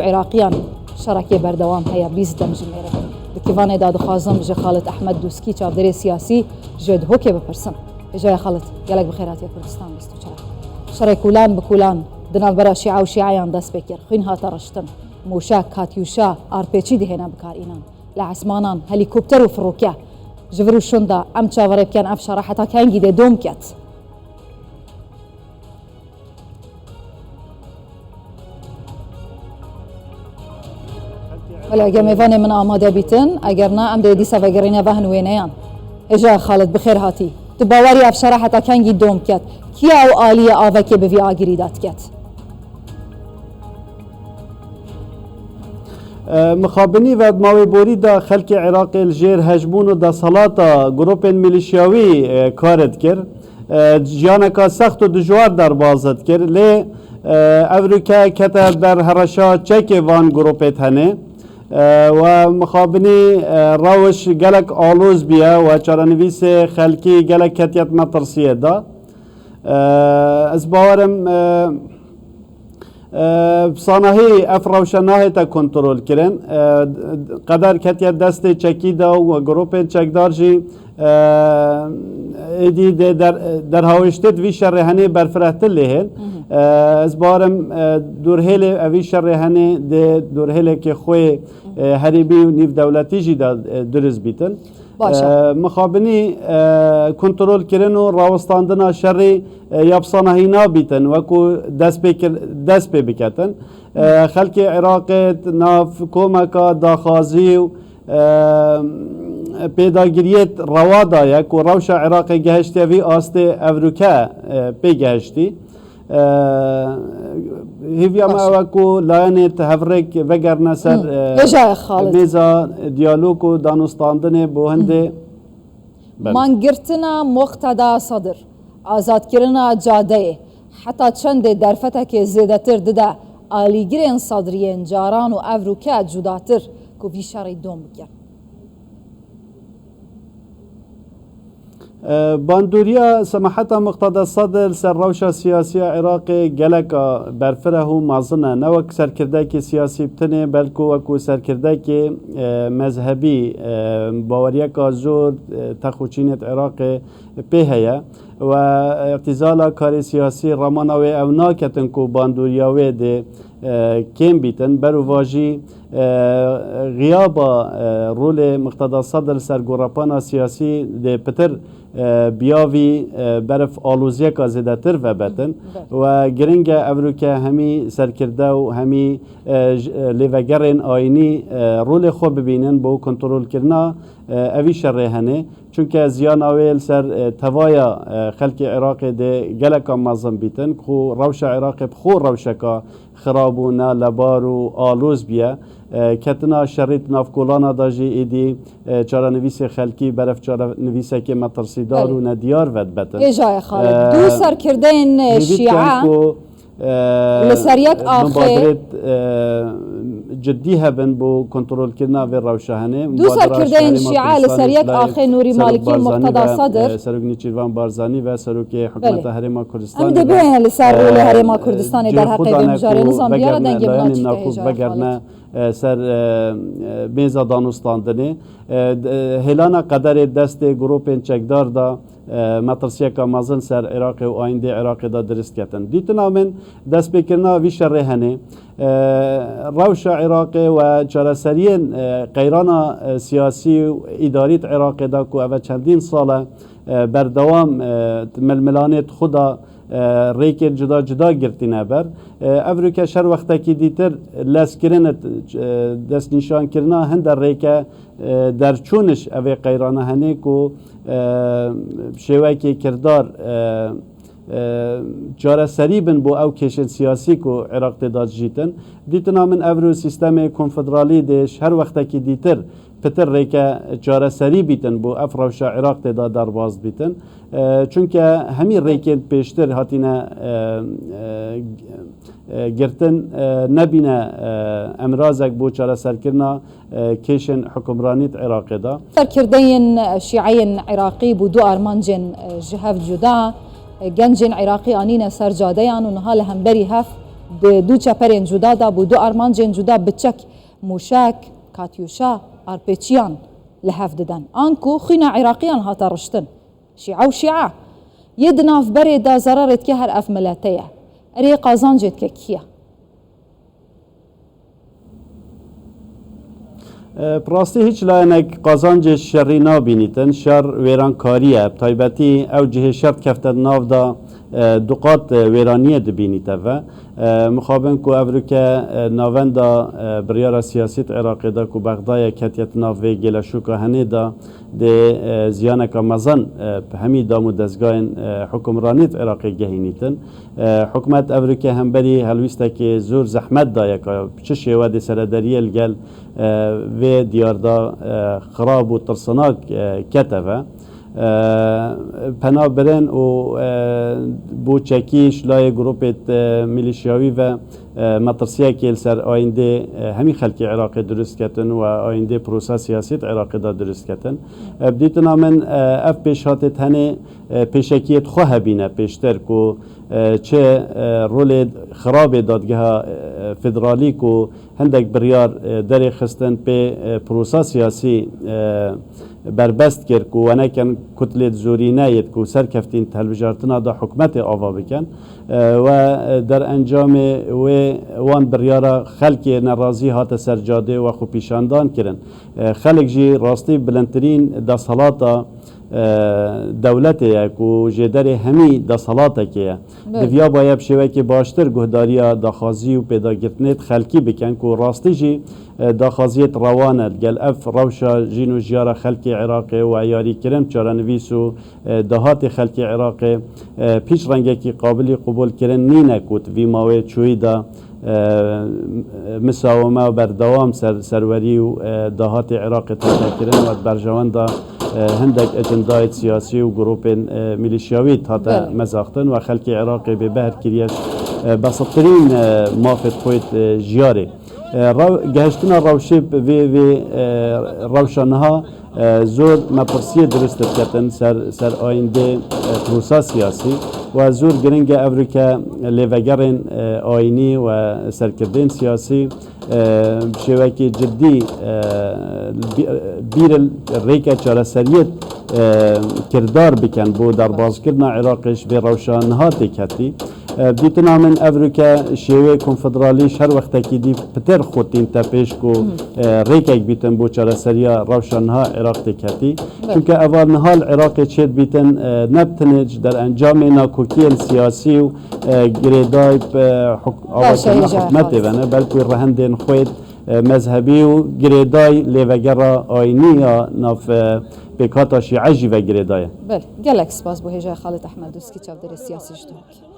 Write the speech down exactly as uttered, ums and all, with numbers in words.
Iraqiyan şerekê berdewam heye, bîst dem ji mêr e. Di kivanê de dixwazim ji Xalid Ehmed Dûskî, çavdêrê siyasî, ji Dihokê bipirsim. Hêjaya Xalid, gelek bi xêr hatiye Kurdistan bîst û çar. Şerê kulan bi kulan di navbera Şîa û Şîayan dest pê kir. Xwîn hate riştin. Mûşek, katyûşa, arpêçî dihêne bikarînan. Li esmanan helîkopter û firoke. Ji vir û şûn de em çaverê bikin ev şere heta kengî dê dom ket. Wele, eger mêvanê min amade bîtin, eger na, em dê dîsa vegerîne ve hin wêneyan. Hêja Xalid, bi xêr hatî. Tu bawerî ev şere heta kengî dom ket? Kiya û aliyê avekê bi vî agirî de diket? E, mixabinî ve di mawê borî de xelkê Iraqê li jêr hejmûn û desthilata grûpên milîşyawî, e, kar dikir. E, jiyaneka sext û dijwar derbaz dikir. Lê, e, evroke kete ber hereşa çekê van grûpê tenê. E, we mixabinî, e, rewş gelek aloz biye, we çarenivîsê xelkî gelek ketiye di metirsiyê de. E, ez bawerim, e, e, sanahî ev rewşe nahête kontrol kirin. E, qeder ketiye destê çekî de û grûpên çekdar jî, e, êdî dê der-, derhawiştê di vî şerê henê berfirehtir lê hên. E, ez bawerim, e, dûrhêlê evî şerê henê dê dûrhêlekê xwê, e, herêmî û nîvdewletî jî de, e, dirist bîtin. Baş e. E, mixabinî, e, kontrolkirin û rawestandina şerî, e, ya bi sanahî nabîtin, wekû dest pê kir-, dest pê biketin. E, xelkê Iraqê di nav komeka daxwazî û, e, pêdagiriyê rewa daye ku rewşa Iraqê gehiştiye vî astê evroke, e, pê gehiştî. E, hêviya me Baş. ew e ku layenê tehevrek vegerine ser, Hmm. e, Hêjaya Xalid. mêza diyalog û danûstandinê bo hindê. Hmm. Belê. Mangirtina Muqteda Sedir, azadkirina cadeyê, heta çendê derfetekê zêdetir dide alîgirên Sedriyên caran û evroke cudatir ku vî şerî dom bikin? E, bandoriya semaheta Muqteda Sedr li ser rewşa siyasî ya Iraqê geleka berfireh û mezin e. Ne wek serkirdekê siyasî bi tinê, belku wekû serkirdekê, e, mezhebî, e, baweriyeka zor, e, tex û çînê di Iraqê pê heye. We îtîzala karê siyasî, ramana wê ew naketin ku bandoriya wê dê, e, kêm bîtin. Ber û vajî, e, xiyaba, e, rolê Muqteda Sedr li ser gorepana siyasî dê pitir, e, biyavî, e, berif aloziyeka zêdetir vebetin. Hı, belê. We giring e evroke hemî serkirde û hemî, e, j-, e, lêvegerên ayînî, e, rolê xwe bibînin bo kontrolkirina, e, evî şerê henê. Çunke ziyana wê li ser, e, tevaya, e, xelkê Iraqê dê geleka mezin bîtin, ku rewşa Iraqê bi xwe rewşeka xirab û nalebar û aloz biye. E, ketina şerî di nav kolana de jî êdî, e, çarenivîsê xelkî beref çarenivîsekê metirsîdar Belê. û nediyar vedibetin. Hêjaya Xalid, E, du serkirdeyên hêvî Şîa dikin ku, e, li ser yek axê mubadirêt, e, cidî hebin bo kontrolkirina vê rewşa henê. Du Mubadira serkirdeyên şerê ma Şîa li ser Kurdistanê yek ji layê axê Nûrî Serok Malikî û Barzanî Muqteda ve, Sedr. e, Serok Nêçîrvan Barzanî ve Serokê Hikûmeta Belê. Herêma Em Kurdistanê dê ve, bihêne li ser rolê e, Herêma Kurdistanê cihê derheqê xwe vê dane mijarê. ku Nizam diyare vegerine dengê min layinê açîk e, naxwe hêjaya vegerine, Xalid. e, ser, e, mêza danûstandinê. E, d-, e, hêlana qederê destê grûpên çekdar da, e, metirsiyeka mezin ser Iraqê û ayîndê Iraqê da dirist ketin. Dîtina min destpêkirina vî şerê henê, e, rewşa Iraqê we çareseriyên, e, qeyrana, e, siyasî û îdarî di Iraqê da ku eve çendîn sal e, e, berdewam, e, milmilanê di xwe da, e, rêkên cuda cuda girtîne ber. E, evroke şer wextekî dîtir lezkirin, e, destnîşankirina hinde rêke, e, derçûniş evê qeyrana henê ku, e, şêwekê kirdar, e, e, çareserî bin bo ew kêşên siyasî ku Iraq tê de dijîtin. Dîtina min evro sîstemê konfederalî dê ji her wextekî dîtir pitir rêke çareserî bîtin bo ev rewşa Iraq tê de derbas bîtin. E, çunke hemî rêkên pêştir hatine, e, e, e, girtin, e, nebîne, e, emrazek bo çareserkirina, e, kêşên hukimranî di Iraqê de. Serkirdeyên şîeyên Iraqî bo du armancên, e, ji hev cuda, e, gencên Iraqî anîne ser cadeyan û niha li hemberî hev Di du çeperên cuda de bo du armancên cuda bi çek, mûşek, katyûşa, arpêçiyan li hev didin. Anku xwîna Îraqiyan hate riştin. Şîa û şîa. Yê di navberê de zerarê dike her ev milete ye. Erê qazancê dike kî ye? E, bi rastî hiç layenek qazancê şerî nabînîtin. Şer wêrankarî ye. Bi taybetî ew cihê şer kefte di nav de, e, du qat, e, wêraniyê dibînîte ve. E, mixabin ku evroke, e, navenda, e, biryara siyasî di Iraqê de ku Bexdayê ketiye di nav vê gêleşoka henê de dê, e, ziyaneka mezin, e, bi hemî dam û dezgahên, e, hukimranî di Iraqê gehînîtin. E, hikûmet evroke hemberî helwîstekê zor zehmet daye ka bi çi şêwe dê serederiyê li gel, e, vê diyarda, e, xirab û tirsinak, e, kete ve. E, penabirin û, e, bo çekî ji layê grûpê, e, milîşyawî ve, e, metirsiyekê li ser ayîndê, e, hemî xelkê Iraqê dirust ketin û ayîndê prosa siyasî di Iraqê de dirust ketin. E, bi dîtina min, e, ev pêşhatê tenê, e, pêşekiyê di xwe hebîne pêştir ku, e, çi, e, rolê xirabê dadgeha, e, federalî ku hindek biryar, e, derê xistin pê, e, prosa siyasî, e, berbest kir ku weneken kutlê zorîne yêt ku serkeftîn di hilbijartina da hikûmetê ava bikin. E, we, e, derencamê wê wan biryara xelkê nerazî hate ser cadê we xwepîşandan kirin. E, xelk jî rastî bilindtirîn desthilata, e, dewletê ye ku jêderê hemî desthelatekê ye. Belê. Diviya baye bi şêwekê baştir guhdariya daxwazî û pêdagirtinê di xelkî bikin ku rastî jî, e, daxwaziyê di rewan e. Digel ev rewşa jîn û jiyara xelkê Iraqê û eyarîkirin çarenivîs û, e, dahatê xelkê Iraqê, e, pîç rengekî qabilî qubûlkirin nîne ku di vî mawê çûyî de, e, misawime û berdewam ser serwerî û, e, dahatê Iraqê tênekirin û di berjewenda, e, hindek ecendayê siyasî û grûpên, e, milîşyawî hate Belê. mezaxtin û xelkê Iraqê bêbehr kiriye ji, e, besittirîn, e, mafê xwe yê, e, jiyarê. E, rew-, gehiştina rewşê bi vê, vê, e, rewşa niha, e, zor metirsiyê dirust diketin ser, ser ayîndê, e, prosa siyasî û zor giring e evroke lêvegerên, e, ayînî û serkirdên siyasî, e, bi şêwekî cidî, e, bî-, bîr rêke çareseriyê, e, kirdar bikin bo derbazkirina Iraqê ji vê rewşa niha têketî. E, dîtina min evroke şêwê konfederalî ji her wextekî dî pitir xurtîn te pêş ku, e, rêkek bîtin bo çareseriya rewşa niha Iraq têketî. Belê. Çunke eva niha li Iraqê çêdibîtin, e, ne bi tenê ji derencamê nakokiyên siyasî û, e, girêdayî bi, e, huk-, Baş e, avakirina hêja hikûmetê Xalid. ve ne, belkû rehendên xwe, e, mezhebî û girêdayî lêvegera ayînî ya nav, e, pêkhata şîe jî ve girêdayî. Belê, gelek spas bo hêjayê Xalid Ehmed Dûskî, çavdêrê siyasî ji Duhokê.